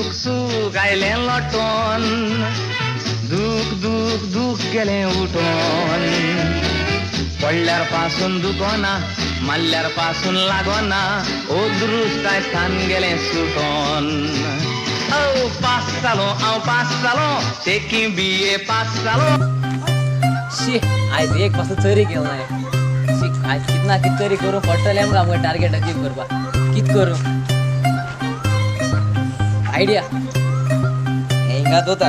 सूख सूख आयलें लोटोन, दूख दूख दूख गेलें उठोन. पडल्यार पासून दुखोना, मारल्यार पासून लागोना, ओद्रुस्ताय स्थान गेलें सुटोन. औ पास जालो हांव, पास जालो, शेकी बी ए पास जालो. शी, आयज एक पासून चरी केलं नाही. शी, आयज कित ना कित तरी करूं पडटलें आमकां आमकां टार्गेट अचीव करपाक. कित करूं? आयडिया हें हिंगा दवरता.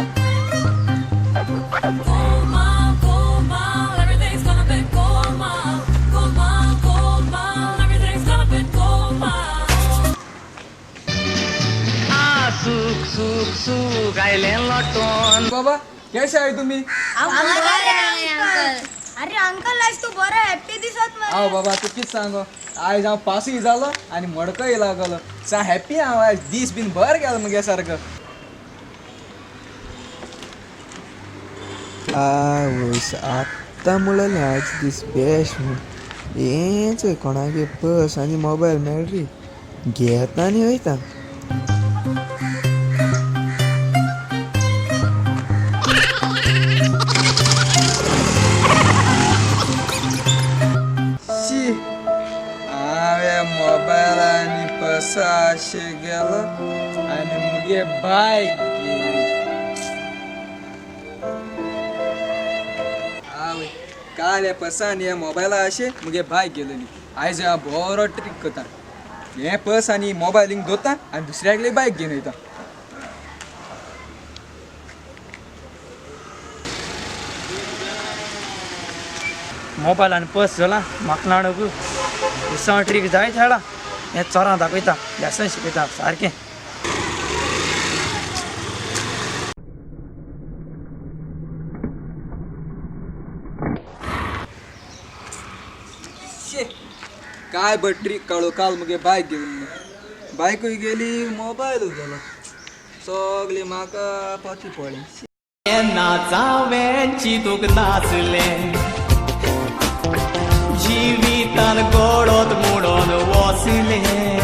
Golmaal, Golmaal, everything's gonna be Golmaal. Golmaal, Golmaal, everything's gonna be Golmaal. आ सूख सूख सूख आयलें लोटोन. बाबा, कशे आहे तुम्ही? अंकल, अरे अंकल, आज तू बरं हॅपी दिसत मरे. हांव बाबा, तूं कितें सांगो, आयज हांव पासूय जालो आनी मडकय लागलो. सा हॅप्पी हांव आयज. दीस बीन बरें गेलो मुगे सारको. आवयस, आत्तां म्हणलेलें आयज दीस बेस्ट म्हूण. हेंच कोणागे पर्स आनी मोबायल मेळ्ळी, घेता आनी वयता. शी, हांवें मोबायल आनी पर्सा अशें गेलो आनी मुगे बायक गेली. आवय, काल ह्या पर्सा आनी ह्या मोबायला अशें मुगे बायक गेलेली. आयज हांव बरो ट्रीक करता. हें पर्स आनी मोबायल हिंग दवरता आनी दुसऱ्याकले बायक घेवन वयता. मोबायल आनी पर्स जाला म्हाका नाडक. दिसां ट्रीक जाय खेळा. हें चोरां दाखयता, लेसन शिकयता सारकें. शे, काय बट ट्रीक काडू. काल मुगे बायक गेली म्हणून बायकूय गेली, मोबायलूय गेलो. सगळे म्हाका पावची पडलें. केन्नाच हांवें चिंतूंक नासलें, जिवितान गोडोत म्हणून वसलें.